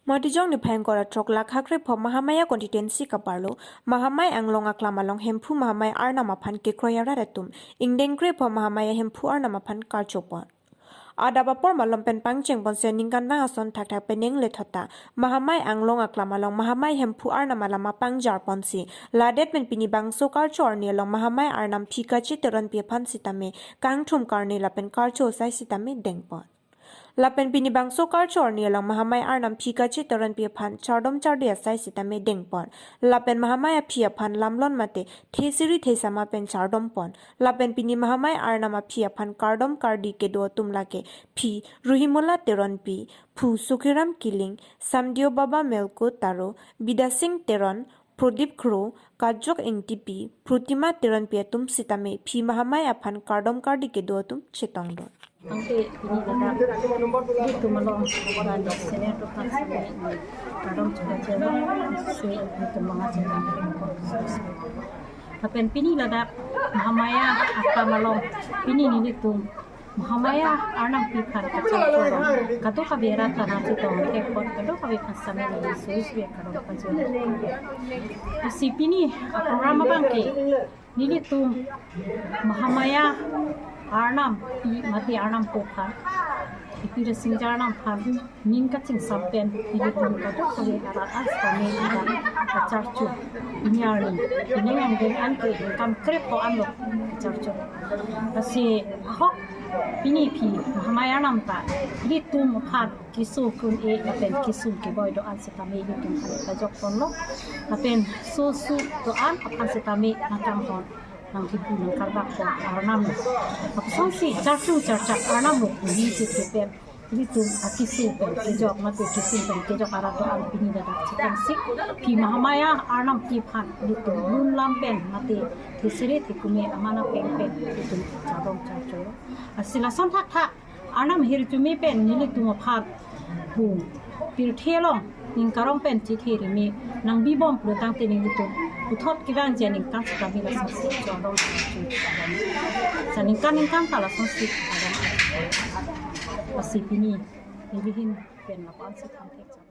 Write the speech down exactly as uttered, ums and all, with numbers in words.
Matijong niphai ingkoi ra throk lake kre-pho Mahamaya constituency kaparlo Mahamai Anglong aklam along Hemphu Mahamai arnam aphan kekroi arat atum ingdeng kre-pho Mahamaya Hemphu arnam aphan karchopon. Adap apor malom pen pangcheng ponsi ningkan vang ason thakthak penang lethot ta Mahamai Anglong aklam along Mahamai Hemphu arnam alam apangjar ponsi ladet pen pini bangso karcho arni along Mahamai arnam Phi Kache Teronpi aphan sitame kangthum karne lapen karcho asai sitame dengpon. Lapen pini bangso karcho arni along Mahamai arnam Phi Kache Teronpi aphan chardom chardi asai sitame dengpon. Lapen Mahamai aphi aphan lamlon mate thesiri thesama pen chardompon. Lapen pini Mahamai arnam aphi aphan kardom kardi kedo atum lake Phi Ruhimola Teronpi, Phu Sukhiram Killing, Samdeo Baba Melko Taro, Bidasing Teron, Prodip Kro, Kajok Ingtipi, Protima Teronpi atum sitame Phi Mahamai aphan kardom kardi kedo atum chetongdun. Angke pini ladak ilitum along dan senior to kardom chuka chelo se ilitum manga chelo. Lapen pini ladak Mahamaya aklam along pini nelitum Mahamaya arnam aphi aphan kacharcho along kadokave arat ta nangchetong thekpon, kadokave aphan sitame neli sui sui kardom pajir. Lasi pini aprogram abangke nelitum Mahamaya arnam pi mate arnam po aphan, ipi rasingja arnam aphan ning kachingsam pen nelitum kadokave arat an sitame ladak kacharcho. Pini arni, pini angdeng anke ningkan kre-pho anlo kacharcho. Lasi ahok pini Phi Mahamai arnam ta ilitum aphan keso kun-e lapen kesung keboi do-an sitame ilitum aphan pajokponlo. Lapen sosu do-an aphan sitame nangkanghon nangkipu nangkarbakpon arnam lo. Apusonsi charchung charchak arnam lo puji si kepen ilitum akeso pen kejok mate kesung pen kejok arat do-an pini ladak chitangsi Phi Mahamaya arnam aphi aphan ilitum lun lam pen mate thesiri thekume amana peng pen ilitum chardom charcho. Lasi lason thakthak arnam hirjume pen nelitum aphan pu pirthe along ning karong pen chethe reme nangbibom pulo tangte nelitum puthot kevangji aningkan sitame lasonsi chardom charcho. Sa ningkan ningkan ta lasonsi chardom. Lasi pini nelihin pen lapu-ansi thanthek cham.